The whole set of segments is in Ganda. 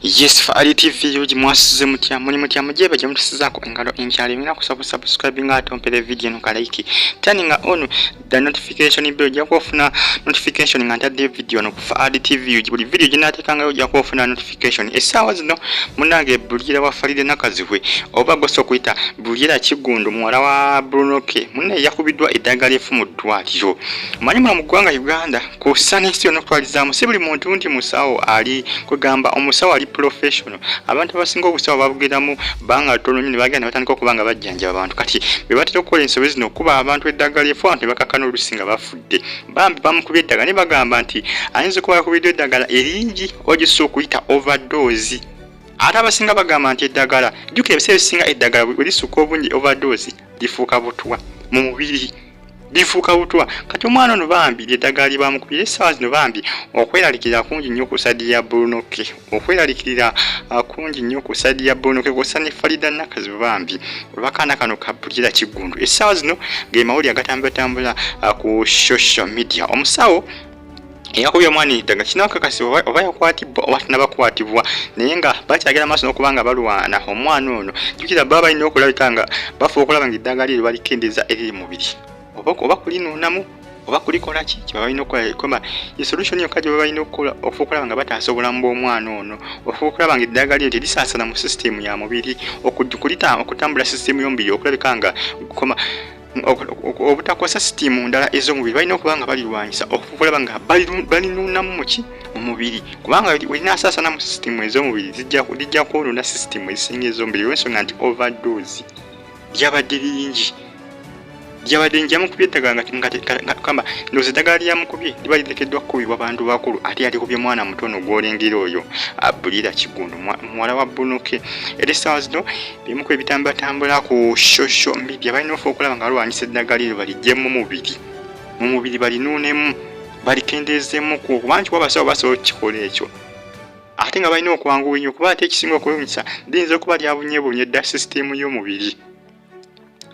Yes, Faali TV UG, mwasuze mutya? Muli mutya? Mujebe gye mutusizaako engalo enkyalo emina kusaba subscribing ate ompere video eno ka like, turning on the notification bell, ojja kuba notification nga ntadde video no ku Faali TV UG. Buli video gye naateekangayo ojja kuba ofuna notification. Essaawa zino munnange Bulira wa Farida Nakazibwe, oba gosa okuyita Bulira Kiggundu, muwala wa Bruno K, munne yakubiddwa eddagala efu mu ddwaliro. Manyi muno mu ggwanga Uganda kussa n'ensi yonna okutwalizaamu, si buli muntu nti musawo ali kwegamba omusawo ali professional. Abantu abasinga obusawo babugeramu banga ttono nnyo ne bagenda ne batandika okuba nga bajjanjaba abantu. Kati be batera okukola ensobi zino, okuba abantu eddagala efu, abantu ne bakakana oluusi nga bafudde. Bambi bamukubye eddagala ne bagamba nti ayinza okuba yakubiddwa eddagala eringi oba okuyita overdose. Ate abasinga bagamba nti eddagala, jjukira ebiseera ebisinga eddagala bwe lisukka obungi, overdose, lifuuka butwa mu mubiri, lifuuka butwa. Kati omwana ono bambi lyeddagala lye bamukubira. Essaawa zino bambi okweralikirira kungi nnyo ku side ya Bruno K, okweraliikirira kungi nnyo ku side ya Bruno K kwossa ne Farida Nakazibwe, bambi olwakaana kano kabulira Kiggundu. Essaawa zino ge mawulire agatambulatambula ku social media. Omusawo eyakubye omwana eddagala kinakakasibwa oba yakwatibwa oba tinabakwatibwa, naye nga bakyagera maaso n'okuba nga balwana omwana ono. Jjukira baba balina okulabika nga bafuba okulaba nga eddagala eryo balikendeeza eriri mubiri, oba kulinuunamu oba kulikola ki kyebaba balina okukola. Koma solution yokka gye baba balina okukola okufa okulaba nga bataasa obulamu bw'omwana ono, okufa okulaba nga eddagala eryo terisaasana mu sisitemu ya mubiri, okutambula sisitemu y'omubiri, okulabika nga koma obutakosa sisitimu ndala ez'omubiri, balina okuba nga balirwanyisa okulaba nga balinuunamu muki mu mubiri, kubanga werinasaasana mu sisitimu ez'omubiri lijja kwonoona sisitimu ezisinga ez'omubiri, olw'ensonga nti overdose lyabadde lingi, lyabadde njamukubye eddagala nga ndowooza eddagala lyamukubye liba liteekeddwa kukubibwa bantu bakulu, ate yalikubye mwana mutono gw'olengera oyo Abulira Kiggundu, muwala wa Bruno K. Era essaawa zino bimu ku ebitambulatambula ku social media, balina ofa okulaba nga balwanyisa eddagala eryo, baliggyemu mubiri, mu mubiri balinuunemu, balikendeezeemu, kuba nti abasawo basobola okukikola ekyo, ate nga balina okwanguwa ennyo, kuba ate ekisinga okwewunyisa liyinza okuba lyabunyeebunye dda sisitiimu y'omubiri,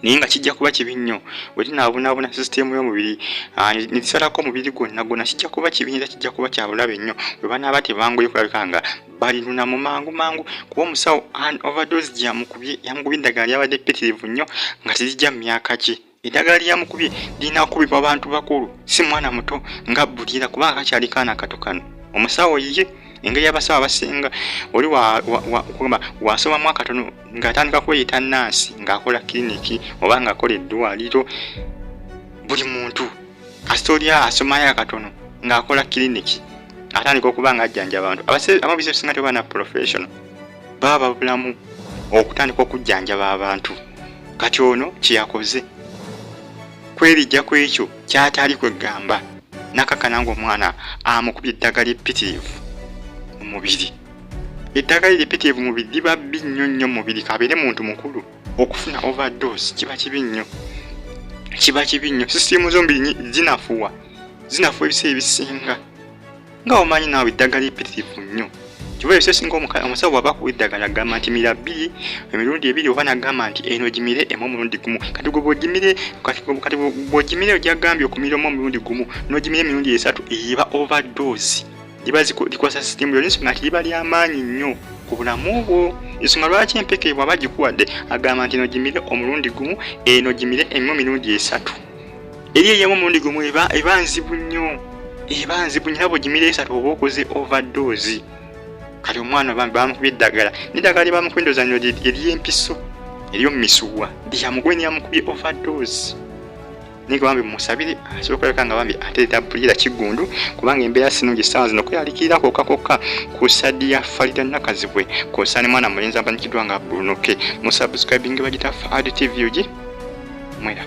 naye nga kijja kuba kibi nnyo bwe linaabunaabuna sisitiimu y'omubiri ne lisalako omubiri gwonna gwonna. Kijja kuba kibi era kijja kuba kya bulabe nnyo bwe banaaba tebanguye kulabika nga balinuna mu mangu mangu, kuba omusawo overdose gye yamukubye, yamukubye eddagala lyabadde ppitirivu nnyo nga terijja mu myaka gye. Eddagala lyamukubye lirina kukubibwa bantu bakulu, si mwana muto nga Bulira, kubanga kakyali kaana kato kano. Omusawo ye engeri abasawo abasinga oli wasomamu akatono ng'atandika kweyita nansi, ng'akola kiriniki oba ng'akola eddwaliro. Buli muntu kasita oli asomayo akatono ng'akola kiriniki, atandika okuba nga ajjanja abantu. Abamu biseera bisinga tebaba na professional, baba babulamu okutandika okujjanjaba abantu. Kati ono kyeyakoze kwerijja ku ekyo kyatali kwegamba nakakana ngaomwana amukubye eddagala eppitirivu mu mubiri. Eddagala eripitirivu mu mubiri liba bbi nnyo nnyo mu mubiri, kabeere muntu mukulu, okufuna overdose kiba kibi nnyo, kiba kibi nnyo. Sisitiimu z'omubiri zinafuwa, zinafuwa ebiseera ebisinga nga omanyi naawe eddagala eppitirivu nnyo. Kiba ebiseera ebisinga omusawo bw'aba akuwa eddagala agamba nti mira bbiri, emirundi ebiri, oba nagamba nti eno gimire emu omulundi gumu. Kati gwe bw'ogimire, kati bw'ogimire gyagambye okumira omu omulundi gumu, n'ogimira emirundi esatu, eba overdose, liba likosa sisitimu yonna, ensonga nti liba lyamaanyi nnyo ku bulamu bwo. Ensonga lwaki empeke bw'aba gikuwadde agamba nti eno gimire omulundi gumu, eno gimire emu emirundi esatu, eri eyemu omulundi gumu eba nzibu nnyo, eba nzibu nnyo. Bw'ogimira esatu oba okoze overdose. Kati omwana bambi bamukubye eddagala, n'eddagala lye bamukubye ndowooza nno ery'empiso ery'omu misuwa lyamukubye, neyamukubye overdose. Naye nga bambi musabire asobola okulabika nga bambi ateeta Bulira Kiggundu, kubanga embeera sinungi essaawa zino, kweraliikirira kokka kokka ku side ya Farida Nakazibwe kw'ossa ne mwana mulenzi amanyikiddwa nga Bruno K. Musubscribing, bagita Fad TV UG mwera.